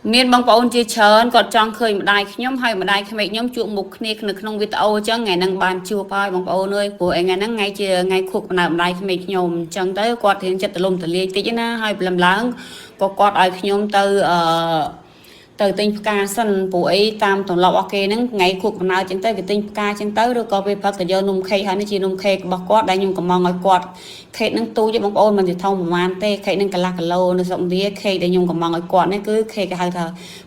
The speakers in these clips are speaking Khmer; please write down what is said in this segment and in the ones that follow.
មានបងប្អូនជាច្រើនគាត់ចង់ឃើញម្ដាយខ្ញុំហើយម្ដាយក្មេកខ្ញុំជួបមុខគ្នានៅក្នុងវីដេអូអញ្ចឹងថ្ងៃហ្នឹងបានជួបហើយបងប្អូនអើយព្រោះឯថ្ងៃហ្នឹងថ្ងៃជាថ្ងៃខួបកំណើតម្ដាយក្មេកខ្ញុំអញ្ចឹងទៅគាត់រៀងចិត្តទលំទលាយតិចណាហើយព្រលឹមឡើងក៏គាត់ឲ្យខ្ញុំទៅអឺទៅទិញផ្កាសិនព្រោះអីតាមទម្លាប់របស់គេហ្នឹងថ្ងៃខួបកំណើតអញ្ចឹងទៅគេទិញផ្កាអញ្ចឹងទៅឬក៏ពេលព្រឹកទៅយកនំខេកហើយនេះជានំខេករបស់គាត់ដែលខ្ញុំកំងឲ្យគាត់ខេកហ្នឹងទូចទេបងប្អូនមិនជាធំប្រហែលទេខេកហ្នឹងកន្លះគីឡូនៅស្រុកឥណ្ឌាខេកដែលខ្ញុំកំងឲ្យគាត់នេះគឺខេកគេហៅថា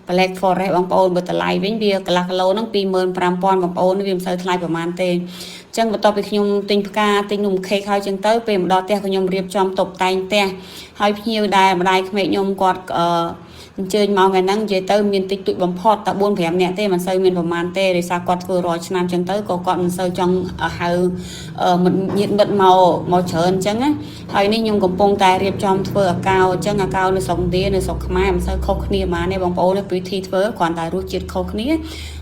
Black Forest បងប្អូនបើតម្លៃវិញវាកន្លះគីឡូហ្នឹង25,000បងប្អូនវាមិនសូវថ្លៃប្រហែលទេអញ្ចឹងបន្ទាប់ពីខ្ញុំទិញផ្កាទិញនំខេកហើយអញ្ចឹងទៅពេលមកដល់ផ្ទះក៏ខ្ញុំរៀបចំតុបតែងផ្ទះហើយភ្ញៀវដែលម្ដាយក្មេកខ្ញុំគាត់អឺអញ្ជើញមកថ្ងៃហ្នឹងនិយាយទៅមានតិចតួចបំផុតតែ4 5នាក់ទេមិនសូវមានប្រមាណទេដោយសារគាត់ធ្វើរាល់ឆ្នាំអញ្ចឹងទៅក៏គាត់មិនសូវចង់ហៅមិត្តញាតិមិត្តមកមកច្រើនអញ្ចឹងណាហើយនេះខ្ញុំកំពុងតែរៀបចំធ្វើអាកោអញ្ចឹងអាកោនៅស្រុកឥណ្ឌានៅស្រុកខ្មែរមិនសូវខុសគ្នាប៉ុន្មានទេបងប្អូនពិធីធ្វើគ្រាន់តែរសជាតិខុសគ្នា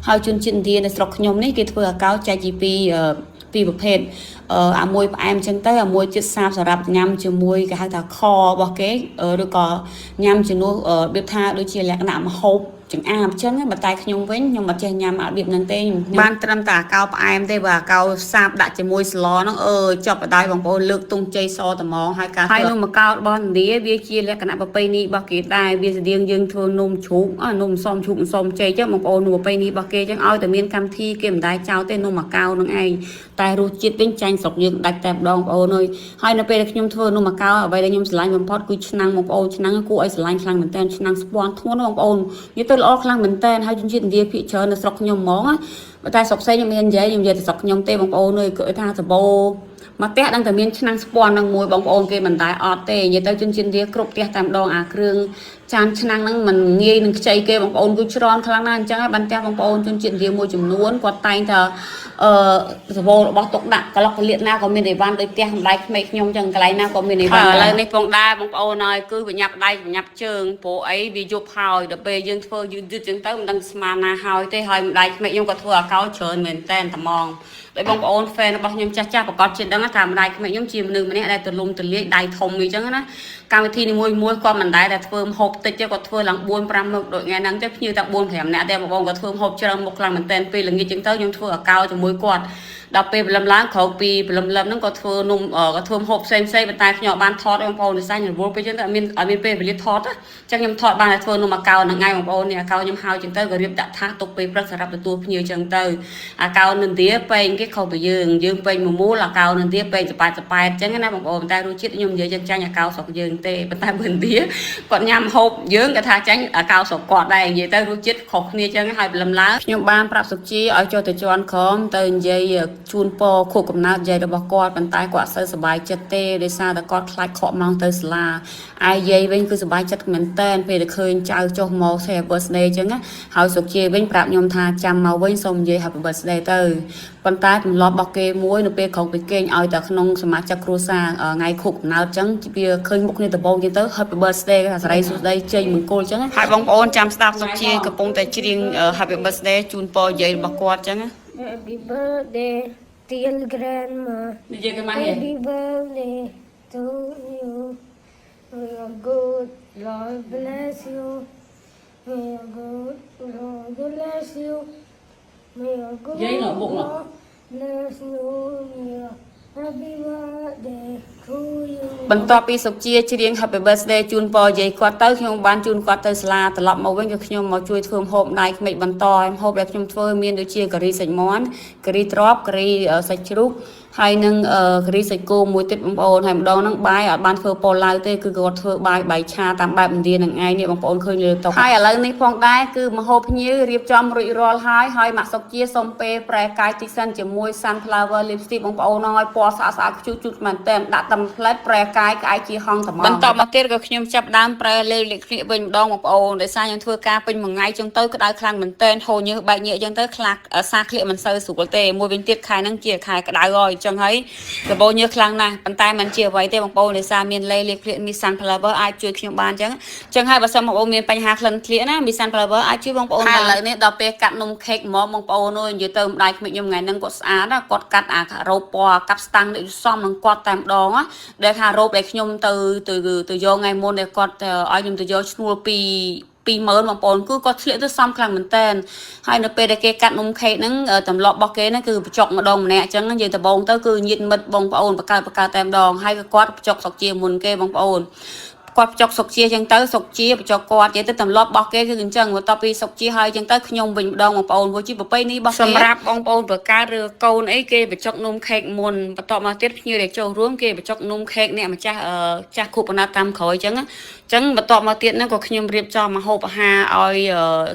ហើយជនជាតិឥណ្ឌានៅស្រុកខ្ញុំនេះគេធ្វើអាកោចែកជាពីរពីរប្រភេទអាមួយផ្អែមចឹងទៅអាមួយជាតិសាបសម្រាប់ញ៉ាំជាមួយគេហៅថាខរបស់គេឬក៏ញ៉ាំជំនួសរបៀបថាដូចជាលក្ខណៈម្ហូបចង្អាបចឹងបើតែខ្ញុំវិញខ្ញុំអត់ចេះញ៉ាំអារបៀបហ្នឹងទេខ្ញុំបានត្រឹមតែអាកោផ្អែមទេបើអាកោសាបដាក់ជាមួយស្លហ្នឹងអឺចប់បដ ாய் បងប្អូនលើកទង់ជ័យសត្មងហើយការហើយនំម្កោរបស់ឥណ្ឌាវាជាលក្ខណៈប្រពៃណីរបស់គេដែរវាស្តៀងយើងធ្វើនំជ្រូកនំសំជ្រូកសំចេកចឹងបងប្អូននំប្រពៃណីរបស់គេចឹងឲ្យតែមានកម្មវិធីគេមិនដែលចោលទេនំអាកោនឹងឯងតែរសជាតិវិញចាញ់ស្រុកយើងដាច់តែម្ដងបងប្អូនអើយហើយនៅពេលដែលខ្ញុំធ្វើនំអាកោអ្វីដែលខ្ញុំស្រឡាញ់បំផុតគឺឆ្នាំងបងប្អូនឆ្នាំងគួរឲ្យស្រឡាញ់ខ្លាំងមែនតើឆ្នាំងស្ពាន់ធ្ងន់បងប្អូននិយាយទៅល្អខ្លាំងមែនតើហើយជនជាតិឥណ្ឌាភាគច្រើននៅស្រុកខ្ញុំហ្មងណាបើតែស្រុកផ្សេងខ្ញុំមាននិយាយខ្ញុំនិយាយតែស្រុកខ្ញុំទេបងប្អូនអើយគឺថាសបោមកផ្ទះដឹងតែមានឆ្នាំងស្ពាន់នឹងមួយបងប្អូនគេមិនដែលអត់ទេនិយាយទៅជនជាតិឥណ្ឌាគ្រប់ផ្ទះតែម្ដងអាគ្រឿងចានឆ្នាំងហ្នឹងមិនងាយនឹងខ្ចីគេបងប្អូនគឺច្រើនខ្លាំងណាស់អញ្ចឹងហើយបានផ្ទះបងប្អូនជនជាតិឥណ្ឌាមួយចំនួនគាត់តែងថាអឺសបោរបស់ទុកដាក់កឡុកកលៀតណាក៏មានអីវ៉ាន់ដូចផ្ទះម្ដាយក្មេកខ្ញុំអញ្ចឹងកន្លែងណាក៏មានអីវ៉ាន់ឥឡូវនេះផងដែរបងប្អូនហើយគឺបញ្ញាប់ដៃបញ្ញាប់ជើងព្រោះអីវាយប់ហើយដល់ពេលយើងធ្វើយឺតយឺតអញ្ចឹងទៅមិនដឹងស្មានណាហើយទេហើយម្ដាយក្មេកខ្ញុំក៏ធ្វើអាកោច្រើនមែនតែនត្មងដោយបងប្អូន fan របស់ខ្ញុំចាស់ចាស់ប្រកាសជាដឹងថាម្ដាយក្មេកខ្ញុំជាមនុស្សម្នាក់ដែលទលំទលាយដៃធំអីចឹងណាកម្មវិធីនីមួយមួយគាត់មិនដែលតែធ្វើម្ហូបតិចទេគាត់ធ្វើឡើង4 5មុខដូចថ្ងៃហ្នឹងទេភ្ញៀវតែ4 5នាក់ទេបងប្អូនគាត់ធ្វើម្ហូបច្រើនមុខខ្លាំងមែនតែនពេលល្ងាចចឹងទៅខ្ញុំធ្វើអាកោជាមួយគាត់ដល់ពេលព្រលឹមឡើងក្រោកពីព្រលឹមលឹមហ្នឹងក៏ធ្វើនំក៏ធ្វើម្ហូបផ្សេងផ្សេងប៉ុន្តែខ្ញុំអត់បានថតទេបងប្អូនដោយសារខ្ញុំរវល់ពេកចឹងទៅអត់មានពេលវេលាថតណាចឹងខ្ញុំថតបានតែធ្វើនំអាកោហ្នឹងឯងបងប្អូននេះអាកោខ្ញុំហើយចឹងទៅក៏រៀបដាក់ថាសទុកពេលព្រឹកសម្រាប់ទទួលភ្ញៀវចឹងទៅអាកោនឹងទាពេងគេខុសពីយើងយើងពេងមួយមូលអាកោនឹងទាពេងសប៉ែតសប៉ែតចឹងណាបងប្អូនតែរសជាតិខ្ញុំនិយាយចឹងចាញ់អាកោស្រុកយើងទេប៉ុន្តែបើឥណ្ឌាគាត់ញ៉ាំហូបយើងក៏ថាចាញ់អាកោស្រុកគាត់ដែរនិយាយទៅរសជាតិខុសគ្នាចឹងហើយព្រលឹមឡើងខ្ញុំបានប្រាប់សុជីឲ្យចុះទៅជន់ក្រមទៅនិយាយជូនពរខួបកំណើតយាយរបស់គាត់ប៉ុន្តែគាត់អត់សូវសប្បាយចិត្តទេដោយសារតែគាត់ខ្លាចខកម៉ោងទៅសាលាឯយាយវិញគឺសប្បាយចិត្តមែនតើពេលដែលឃើញចៅចុះមក say Happy birthday ចឹងណាហើយសុជីវិញប្រាប់ខ្ញុំថាចាំមកវិញសូមនិយាយ Happy birthday ទៅប៉ុន្តែទម្លាប់របស់គេមួយនៅពេលក្រោកពីគេងឲ្យតែក្នុងសមាជិកគ្រួសារថ្ងៃខួបកំណើតចឹងវាឃើញមុខគ្នាដំបូងចឹងទៅ Happy birthday គេថាសរីសួស្តីជ័យមង្គលចឹងហើយបងប្អូនចាំស្ដាប់សុជីកំពុងតែច្រៀង Happy birthday ជូនពរយាយរបស់គាត់ចឹងណា Happy birthday, dear grandma. និយាយគេមកហេ Happy birthday to you. May your good Lord bless you. May your good Lord bless you. May your good យាយនោះបុកនោះ Lord bless you. May your happy birthday to you. បន្ទាប់ពីសុជាច្រៀង Happy Birthday ជូនពរយាយគាត់ទៅខ្ញុំបានជូនគាត់ទៅសាលាត្រឡប់មកវិញក៏ខ្ញុំមកជួយធ្វើម្ហូបម្ដាយក្មេកបន្តហើយម្ហូបដែលខ្ញុំធ្វើមានដូចជាការីសាច់មាន់ការីត្រប់ការីសាច់ជ្រូកហើយនឹងការីសាច់គោមួយទៀតបងប្អូនហើយម្ដងហ្នឹងបាយអត់បានធ្វើប៉ូឡាវទេគឺគាត់ធ្វើបាយបាយឆាតាមបែបឥណ្ឌានឹងឯងនេះបងប្អូនឃើញលើតុហើយឥឡូវនេះផងដែរគឺម្ហូបភ្ញៀវរៀបចំរួចរាល់ហើយហើយម៉ាក់សុកជាសុំពេលប្រែកាយតិចសិនជាមួយ Sunflower lipstick បងប្អូនហើយពណ៌ស្អាតស្អាតខ្ជូតជូតមែនតើដាក់តែផ្លែតប្រែកាយក្អែកជាហងត្មងបន្តមកទៀតក៏ខ្ញុំចាប់ដើមប្រែលេខលេខវិញម្ដងបងប្អូនដោយសារខ្ញុំធ្វើការពេញមួយថ្ងៃចឹងទៅក្តៅខ្លាំងមែនតើហូរញើសបែកញៀកចឹងទៅខ្លាសាក្លៀកមិនសូវស្រួលទេមួយវិញទៀតខែហ្នឹងជាខែក្តៅហើយចឹងហើយ សបោញើសខ្លាំងណាស់ប៉ុន្តែมันជាអ្វីទេបងប្អូនដោយសារមានលេលាបក្លៀកមី Sunflower អាចជួយខ្ញុំបានអញ្ចឹងអញ្ចឹងហើយបើសិនបងប្អូនមានបញ្ហាក្លិនក្លៀកណាមី Sunflower អាចជួយបងប្អូនបានឥឡូវនេះដល់ពេលកាត់នំខេកហ្មងបងប្អូនអើយនិយាយទៅម្ដាយក្មេកខ្ញុំថ្ងៃហ្នឹងគាត់ស្អាតណាគាត់កាត់អារ៉ូបពណ៌កាប់ស្តាំងដូចសមនឹងគាត់តែម្ដងណាដែលថារ៉ូបដែលខ្ញុំទៅទៅទៅយកថ្ងៃមុនដែលគាត់ឲ្យខ្ញុំទៅយកឈ្នួលពី 20000បងប្អូនគឺគាត់ឆ្លៀកទៅសមខ្លាំងមែនតើហើយនៅពេលដែលគេកាត់នំខេកហ្នឹងទម្លាប់របស់គេហ្នឹងគឺបញ្ចុកម្ដងម្នាក់អញ្ចឹងនិយាយដំបងទៅគឺញាតិមិត្តបងប្អូនបង្កើតបង្កើតតែម្ដងហើយក៏គាត់បញ្ចុកសុកជាមុនគេបងប្អូនគាត់បញ្ចុកសុកជាអញ្ចឹងទៅសុកជាបញ្ចុកគាត់និយាយទៅទម្លាប់របស់គេគឺអញ្ចឹងបន្ទាប់ពីសុកជាហើយអញ្ចឹងទៅខ្ញុំវិញម្ដងបងប្អូនព្រោះជាប្រពៃណីរបស់គេសម្រាប់បងប្អូនបង្កើតឬកូនអីគេបញ្ចុកនំខេកមុនបន្ទាប់មកទៀតភ្ញៀវដែលចូលរួមគេបញ្ចុកនំខេកអ្នកម្ចាស់ចាស់ខួបកំណត់តាមក្រោយអញ្ចឹងអញ្ចឹងបន្ទាប់មកទៀតហ្នឹងក៏ខ្ញុំរៀបចំម្ហូបអាហារឲ្យ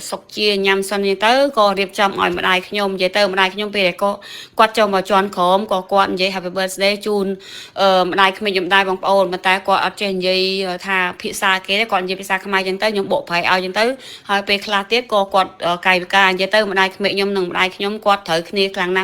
សុកជាញ៉ាំសិនអញ្ចឹងទៅក៏រៀបចំឲ្យម្ដាយខ្ញុំនិយាយទៅម្ដាយខ្ញុំពេលដែលក៏គាត់ចូលមកជន់ក្រោមក៏គាត់និយាយ Happy Birthday ជូនម្ដាយក្មេកខ្ញុំដែរបងប្អូនប៉ុន្តែគាត់អត់ចេះនិយាយថាភាសាគេទេគាត់និយាយភាសាខ្មែរអញ្ចឹងទៅខ្ញុំបកប្រែឲ្យអញ្ចឹងទៅហើយពេលខ្លះទៀតក៏គាត់កាយវិការនិយាយទៅម្ដាយក្មេកខ្ញុំនិងម្ដាយខ្ញុំគាត់ត្រូវគ្នាខ្លាំងណាស់។